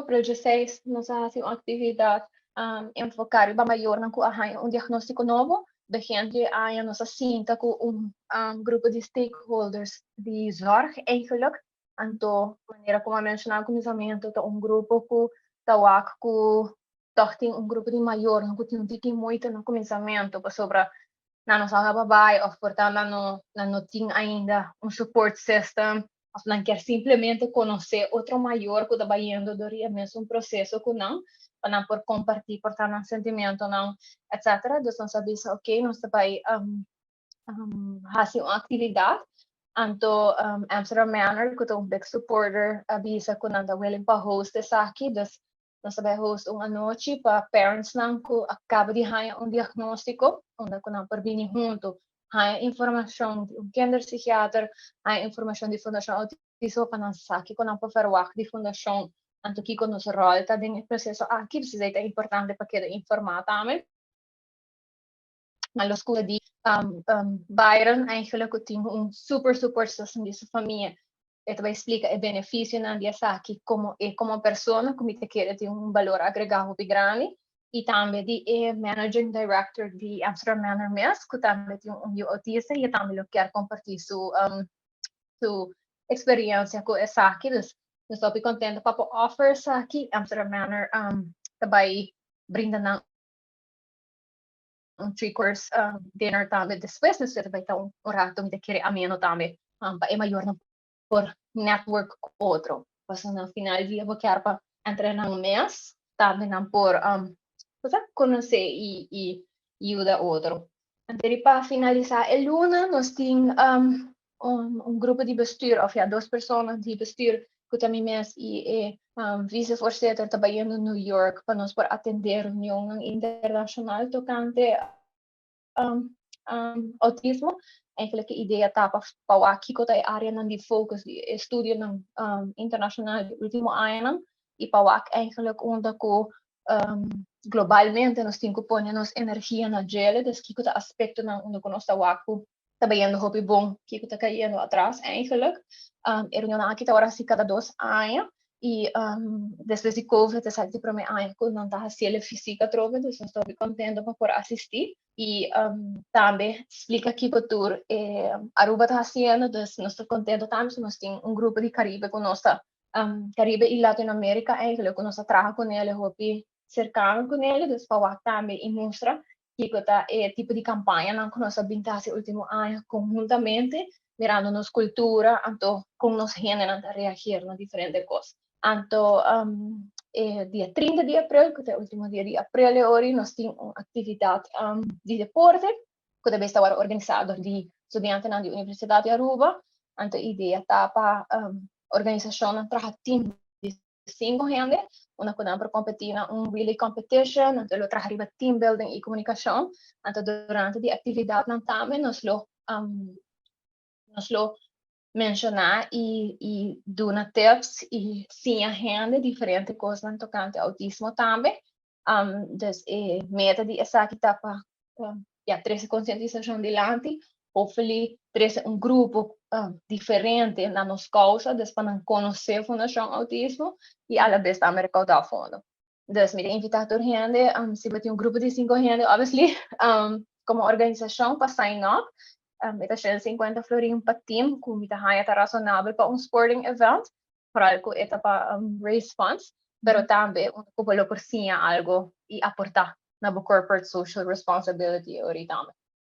April 16, nos a hasi un aktividat enfoká riba mayornan ku a haña un diagnóstiko nobo. Begin di aña nos a sinta ku un grupo di stakeholders di zorg eigenlijk. Anto, manera ku mi a menshoná na kuminsamentu, ta un grupo ku ta wak ku toch tin un grupo di mayornan ku tin un tiki moeite na kuminsamentu pasobra nan no sa pa bai òf por ta nan no tin ainda un support system òf nan kier simplemente konosé otro mayor ku ta bayendo dor di e mesun proseso ku nan pa nan por kompartí por ta nan sentimentonan, etcetera. Dus nos a bisa, ok, nos ta bai hasi un aktividat. Anto Amsterdam Manor, ku ta un big supporter, a bisa ku nan ta willing pa host esaki. Dus nos ta bai host un anochi pa parentsnan ku a kaba di haña un diagnóstiko, unda ku nan por bini huntu, haña informashon di un kinderpsychiater, haña informashon di Fundashon Autismo pa nan sa kiko nan por verwagt di fundashon, anto kiko nos ròl ta den e proseso aki. Pues ta importante pa keda informá tambe. Na los ku di Byron eigenlijk, ku tin un super support system di su famia. E ta bai splika e benefisionan di esaki komo persona, ku mi ta kere tin un balor agregá hopi grandi. I tambe di e managing director di Amsterdam Manor mes, ku tambe tin un yu autista i tambe lo kier kompartí su eksperensia ku esaki. Dus nos ta kontentu pa por offer esaki. Amsterdam Manor ta bai brinda nan un three course dinner tambe despues, dus ta bai ta un rato, mi ta kere, ameno tambe pa e mayornan por network ku otro. Pasobra na final di dia bo kier pa entre nan mes tambe nan por konosé i yuda otro. Anto, pa finalisá e luna, nos tin un grupo di bestuur, òf ja, dos persona di bestuur, ku ta mi mes i e vicevoorzitter, ta bayendo New York pa nos por atendé reunion internashonal tokante outismo. Eigenlijk e idea ta pa wak kiko ta e áreanan di focus di estudionan internashonal di último añanan i pa wak eigenlijk unda ku globalmente nos tin ku pone nos energia na djele, dus kiko ta aspektonan unda ku nos ta wak ku ta bayendo hopi bon, kiko ta kayendo atras eigenlijk. E reunion aki ta ora hasi kada 2 aña i despues di COVID esaki ta e promé aña ku nan ta hasié físiko atrobe, dus nos ta hopi kontentu pa por asistí i tambe splika kiko tur Aruba ta hasiendo. Dus nos ta kontentu tambe, so nos tin un grupo di Karibe ku nos ta Karibe i Latinoamérika eigenlijk ku nos ta traha kuné hopi serkano kuné, dus pa wak tambe i mustra kiko ta e tipo di kampañanan ku nos a bin ta hasi último aña konhuntamente, mirando nos kultura, anto kon nos hendenan ta reagir na diferente kos. Anto dia 30 di aprel, ku ta e último dia di aprel ori, nos tin un aktividat di deporte ku ta ta organisá dor di studiantenan di Universidat di Aruba. Anto idea ta pa organisashonnan traha team di sinku hende, unda ku nan por kompetí na un relay competition, anto lo traha riba team building i komunikashon. Anto durante di aktividatnan tambe nos lo menshoná i duna tips i siña hende diferente kosnan tokante outismo tambe. Dus e meta di esaki ta pa ja, trese konsientisashon dilanti, hopefully trese un grupo diferente na nos kousa, dus pa nan konosé Fundashon Autismo i a la bes tambe rekoudá fondo. Dus mi ta invitá tur hende, si bo tin un grupo di sinku hende, obviously, komo organisashon pa sign up. E ta 150 florin pa team, ku mi ta haña ta rasonabel pa un sporting event, vooral ku e ta pa raise funds, pero tambe un ku lo por siña algo i aportá na bo corporate social responsibility ori tambe.